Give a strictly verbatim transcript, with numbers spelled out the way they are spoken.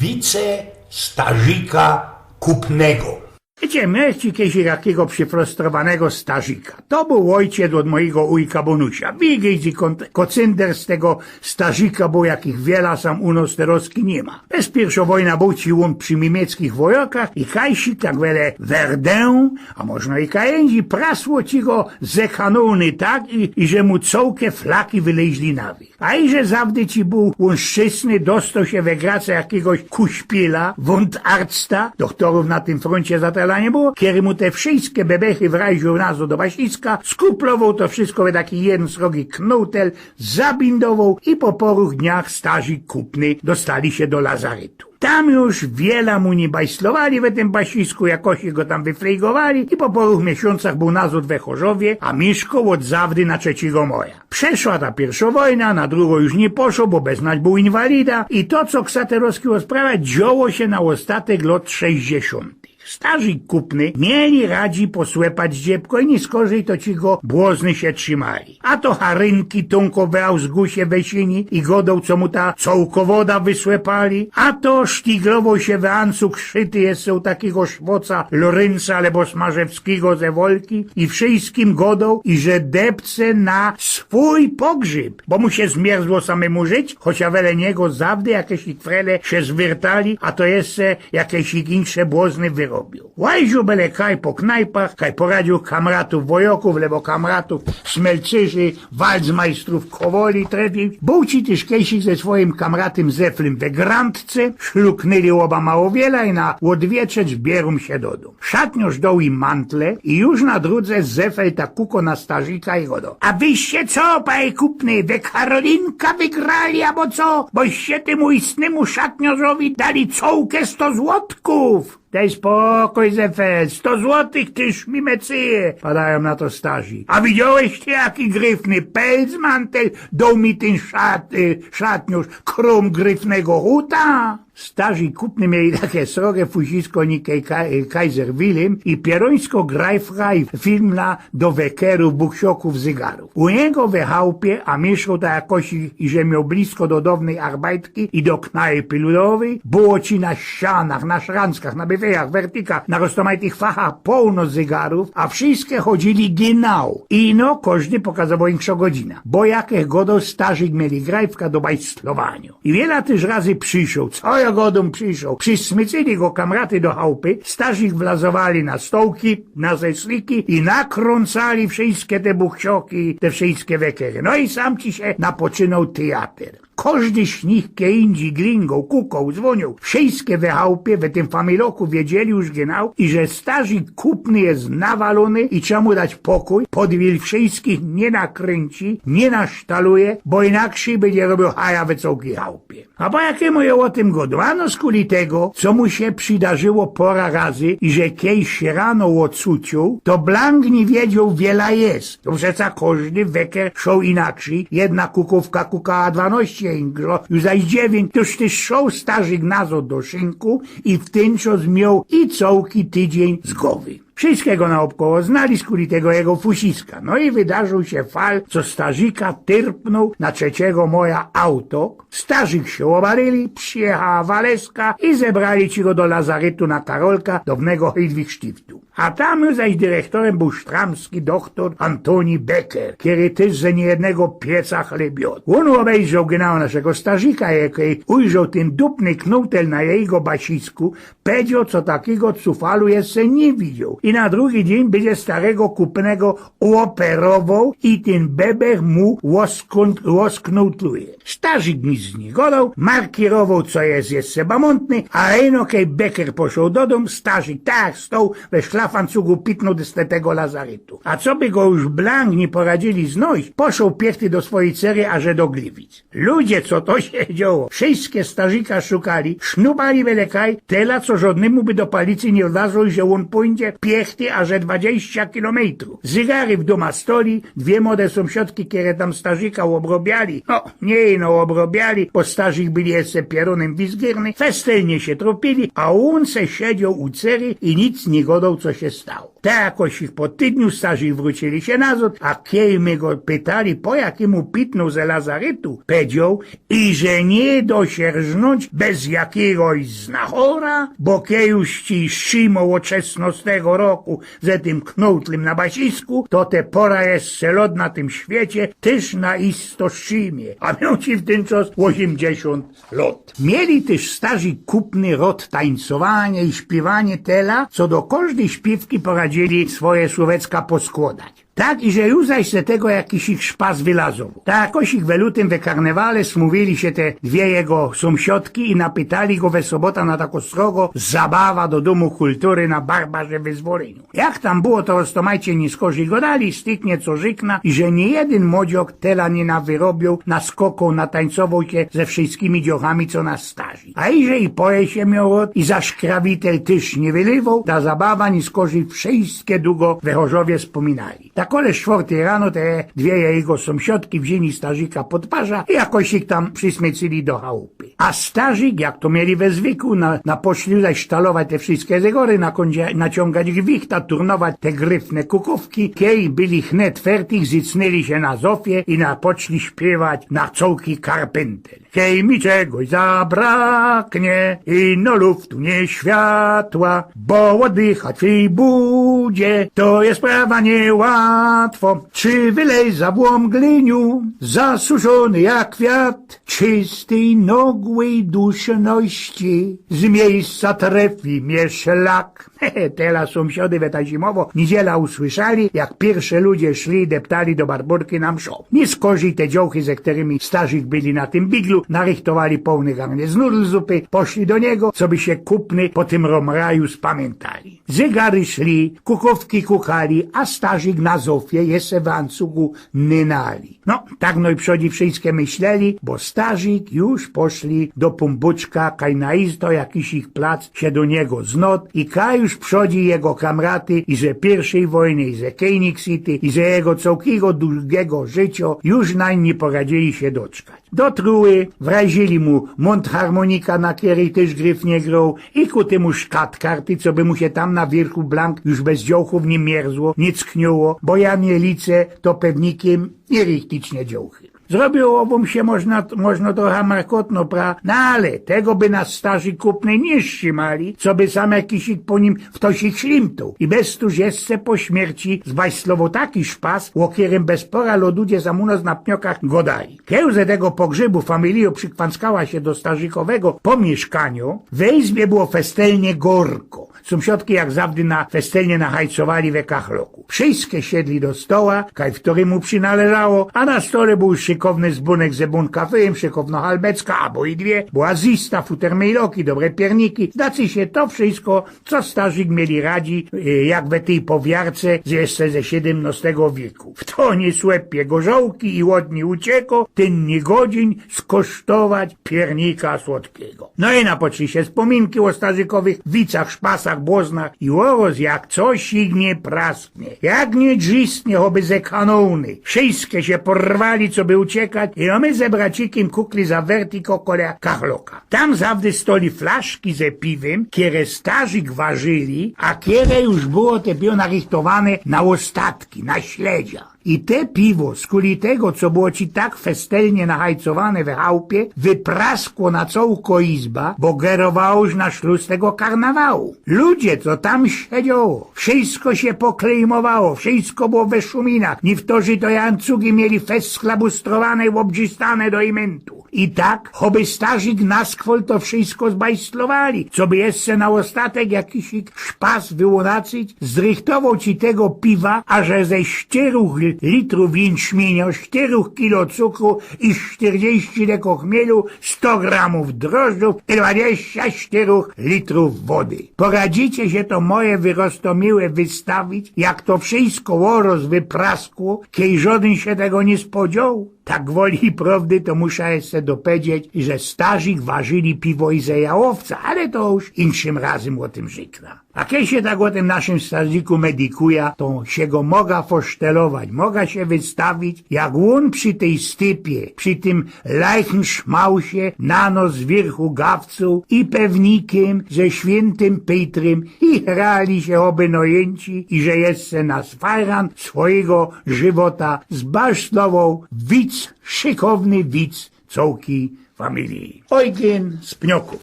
Wice starzika kupnego. Wiycie, miołech kejsik takigo przifrustrowanego starzika. To bōł ôjciec ôd mojigo ujka Bonusia. Wiycie, kocynder z tego starzika bōł, jakich wiela sam u nos terozki niy ma. Bez piyrszŏ wojna bōł ci ôn przi miymickich wojŏkach i kajsik tak wele Verdun, a możno i kajyndzi, prasło ci go ze kanōny tak, i, i że mu cołke flaki wyleźli na wierzch. A iże zawdy ci bōł ôn szczysny, dostoł sie we grace jakigoś kuśpila, wōntarcta, dochtorōw na tym frōncie za tela niy było, kery mu te wszyjske bebechy wrajziōł nazŏd do basiska, skuplowoł to wszysko we taki jedyn srogi knōtel, zabindowoł i po pŏrōch dniach starzik kupny dostali sie do lazarytu. Tam już wiela mu niy bajslowali we tym basisku, jakoś go tam wyflejgowali i po pŏrōch miesiōncach bōł nazŏd we Chorzowie, a miyszkoł ôd zawdy na Trzecigo Moja. Przeszła ta piyrszŏ wojna, na drugõ już niy poszoł, bo bez nać bōł inwalida i to, co ksa terozki ôsprawiać, dzioło sie na ôstatek lŏt sześćdziesiōntych. Starzik kupny mieli radzi posłepać zdziebko i niy skorzyj to ci go błozny sie trzimali. A to charynki tōnko we Ausgusie we sini i godoł, co mu ta cołkowodã wysłepali, a to sztiglowoł sie we ancuk szyty jeszcze u takigo szwoca Lorynca abo Smarzewskigo ze Wolki i wszyjskim godoł, iże depce na swōj pogrzyb, bo mu sie zmierzło samymu żyć, chocia wele niego zawdy jakeś frele sie zwyrtali, a to jeszcze jakeś insze błozny wyrobioł. Łajziōł bele kaj po knajpach, kaj poradziōł kamratōw wojŏkōw, abo kamratōw smelcyrzy, walcmajstrōw, kowali trefiōł. Bōł ci tyż kejsik ze swojim kamratym Zeflym we Grantce, szluknyli ôba mało wiela i na ôdwieczōr zbiyrōm sie do dōm. Szatniŏrz doł im mantle i już na drōdze Zefel tak kuko na starzika i godoł: „A wyście co, panie kupny, we Karolinka wygrali, abo co? Boście tymu istnymu szatniŏrzowi dali cołke sto złotków!” „Dej spokōj, Zefel, sto złotych, tyż mi mecyje”, padajōm na to starzik. „A widziołeś ty, jaki gryfny pelcmantel doł mi tyn szat-, y, szatniŏrz, krōm gryfnego huta?” Starzik kupny mieli take srogie fusisko nikej Ka-, y, Kaiser Wilhelm i pierōńsko Greifswald filmla do wekerōw, buksiokōw, zygarōw. U niego we chałpie, a miyszkoł tak jakoś i, iże mioł blisko do downyj arbajtki i do knajpy ludowyj, było ci na ścianach, na szranckach, na byfejach, wertikach, na roztōmajtych fachach połno zygarōw, a wszyjske chodzili genau. I no, kożdy pokazowoł inkszõ godzinã, bo jak godoł starzik, mieli grajfka do bajslowaniŏ. I wiela tyż razy przyszoł, co jŏ godōm, przyszoł. Przysmycyli go kamraty do chałpy, starzik wlazowali na stołki, na zesliki i nakrōncali wszyjske te buksioki, te wszyjske wekery. No i sam ci sie napoczynoł tyjater. Kożdy z nich kej indzi glingoł, kukoł, zwōniōł. Wszyjske we chałpie, we tym familoku wiedzieli już genau, iże starzik kupny je nawalōny i trza mu dać pokōj, podwiel wszyjskich niy nakrynci, niy nasztaluje, bo inakszyj bydzie robioł chaja we cołkij chałpie. A po jakimu jŏ ô tym godōm? Ano skuli tego, co mu sie przidarzyło pora razy, iże kej sie rano ôcuciōł, to blank niy wiedzioł, wiela je. To przeca kożdy weker szoł inakszyj. Jedna kukōwka kukała dwanŏście, inkszŏ już zaś dziewiyńć. Tōż tyż szoł starzik nazŏd do szynku i w tyn czas mioł i cołki tydziyń z gowy. Wszyjske go naôbkoło znali skuli tego jego fusiska. No i wydarziōł sie fal, co starzika tyrpnōł na Trzecigo Moja auto. Starzik sie ôbalyli, przijechała waleska i zebrali ci go do lazarytu na Karolka, downego Heidrichstiftu. A tam już zaś dyrechtorym bōł sztramski dochtor Antoni Becker, kery tyż ze niyjednego pieca chleb jŏd. Ôn ôbejrzoł genau naszego starzika, jak ujrzoł tyn dupny knōtel na jego basisku, pedzioł, co takigo cufalu jeszcze niy widzioł. I na drugi dziyń bydzie starego kupnego ôperowoł i tyn bebech mu ôsknō-, ôsknōtluje. Starzik nic niy godoł, markirowoł, co je jeszcze bamōntny, a rano, kej Becker poszoł do dōm, starzik tak stoł we szlafancugu, pitnōł do tego lazarytu. A coby go już blank niy poradzili znojś, poszoł piechty do swojij cery, aże do Gliwic. Ludzie, co to sie dzioło? Wszyjske starzika szukali, sznupali bele kaj, tela, co żŏdnymu by do palicyje niy wlazło, że ôn pōndzie piechty aże dwadziścia kilometrōw. Zygary w dōma stoli, dwie młode sōmsiadki, kere tam starzika ôbrobiali. No, niy ino ôbrobiali, bo starzik bōł jeszcze pierōnym wizgierny, festelnie sie tropili, a ôn se siedzioł u cery i nic niy godoł, co sie stało. Tak jakoś ich po tydniu starzi wrōcili sie nazŏd, a kej my go pytali, po jakimu pitnōł ze lazarytu, pedzioł, iże niy do sie rznōńć bez jakigoś znachora, bo kej już ci Szymo ôd szesnŏstego roku ze tym knōtlym na basisku, to te pora je selŏd na tym świecie, tyż na isto Szymie, a mioł ci w tyn czas ôziymdziesiōnt lot. Mieli tyż starzi kupny rod tańcowanie i śpiywanie tela, co do kożdyj śpiywki poradzili swoje słōwecka poskłŏdać. Tak, iże już zaś ze tego jakiś ich szpas wylazoł. Tak jakoś ich we lutym we karnywale smōwili sie te dwie jego sōmsiadki i napytali go we sobota na tako srogo zabawa do Dōmu Kultury na Barbarze Wyzwolyniu. Jak tam było, to roztōmajcie niy skorzij godali, styknie co rzykna, iże niyjedyn młodziok tela niy nawyrobioł, naskokoł, natańcowoł sie ze wszyjskimi dziołchami, co na starzi. A iże i poje sie mioł rod, i zaś krawitel tyż niy wylywoł, ta zabawa niy skorzij wszyjske dugo we Chorzowie spōminali. Tak kole sztwŏrtyj rano te dwie jego sōmsiadki wziyni starzika pod parza i jakoś ich tam przysmycyli do chałupy. A starzik, jak to mieli we zwyku, na, na poszli zaś sztalować te wszyjske zegory, na kōndzie naciōngać gwichta, turnować te gryfne kukōwki, kej byli chnet fertich, zycnyli sie na zofie i na poszli śpiywać na cołki karpyntel. Hej, mi czegoś zabraknie, ino luftu, niy światła, bo ôdychać w tyj budzie, to je sprawa niyłatwo. Czy wyleza w łōm gliniu, zasuszōny jak kwiat, czystyj nogłyj duszności z miejsca trefi mie szlak. Tela sōmsiadki we ta zimowo nidziela usłyszali, jak piyrsze ludzie szli, deptali do Barburki na mszŏ. Niy skorzij te dziołchy, ze kerymi starzik byli na tym biglu, narychtowali połny garnie z nudl zupy, poszli do niego, coby sie kupny po tym romraju spamiyntali. Zygary szli, kukōwki kukali, a starzik na zofie jeszcze w ancugu nynali. No, tak nojprzodzi wszyjske myśleli, bo starzik już poszli do Pōmbuczka, kaj na isto jakiś ich plac sie do niego znŏd i kaj już przodzi jego kamraty i ze piyrszij wojny, i ze Kejnik City, i ze jego cołkigo dugigo życio już nań niy poradzili sie doczkać. Do Truły wrajzili mu mōntharmonika, na keryj tyż gryfnie groł, i ku tymu szkat karty, coby mu sie tam na wiyrchu blank już bez dziołchōw niy mierzło, niy cknioło, bo ja mielice to pewnikiym i richtig niy dziołchy. Zrobiło wōm sie, można, można trocha markotno, pra, no ale tego by nas starzi kupny niy strzimali, coby sam jakiś ich po nim ftoś ich szlimtoł. I bez to, żeście po śmierci zbajslowoł taki szpas, ô kerym bez pora lodudzie sam u nas na pniokach godali. Kej ze tego pogrzybu familijo przykwanckała sie do starzikowego pomieszkanio, we izbie było festelnie gorko. Sōmsiadki jak zawdy na festelnie nachajcowali we kachloku. Wszyjske siedli do stoła, kaj wtorymu przinależało, a na stole bōł szykowny zbōnek ze bōnka fyjym, szykowno halbecka abo i dwie, była zista, futermejloki, dobre pierniki. Znaczy sie to wszyjsko, co starzik mieli radzi, e, jak we tyj powiarce z jeszcze ze siedymnostego wieku. Fto niy słepie gorzałki i ôd nij ucieko, tyn niy godzin skosztować piernika słodkigo. No i napoczli sie spōminki ô starzikowych wicach, szpasach, błoznach i ôroz jak coś ich niy prasknie, jak niy drzisnie, choby ze kanōny. Wszyjske sie porwali, coby uciekać, i my ze bracikiym kukli za wertiko kole kachloka. Tam zawdy stoli flaszki ze piwym, kere starzik warzyli, a kere już było te piwo narychtowane na ôstatki, na śledzia. I te piwo, skuli tego, co było ci tak festelnie nachajcowane we chałpie, wypraskło na cołko izba, bo gerowało już na szlus tego karnawału. Ludzie, co tam sie dzioło, wszyjsko sie poklejmowało, wszyjsko było we szuminach, niywtorzy to ancugi mieli fest sklabustrowane i ôbrzistane do imyntu. I tak, choby starzik naskwol to wszyjsko zbajslowali, coby jeszcze na ôstatek jakiś szpas wyłōnacyć, zrychtowoł ci tego piwa, a że ze sztyruch litrōw jynczmiynio, sztyruch kilo cukru i sztyrdzieści deko chmielu, sto gramōw drożdżōw i dwadzieścia sztyruch litrōw wody. Poradzicie sie to moje wyrostomiłe wystawić, jak to wszyjsko ôroz wypraskło, kej żodyn sie tego niy spodzioł? Tak gwoli prŏwdy to musza jeszcze dopedzieć, że starzik ważyli piwo i zejałowca, ale to już inkszym razym ô tym rzekna. A kej sie tak ô tym naszym starziku medikuja, to sie go moga fosztelować, moga sie wystawić, jak ôn przi tyj stypie, przi tym lejchym szmałsie na nos z wiyrchu gawcuł i pewnikym ze świyntym Pejtrym i grali sie ôbynojynci i że jeszcze na fajran swojigo żywota zbaszlowoł wic, szykowny wic cołkij familiji. Ojgyn z Pnioku.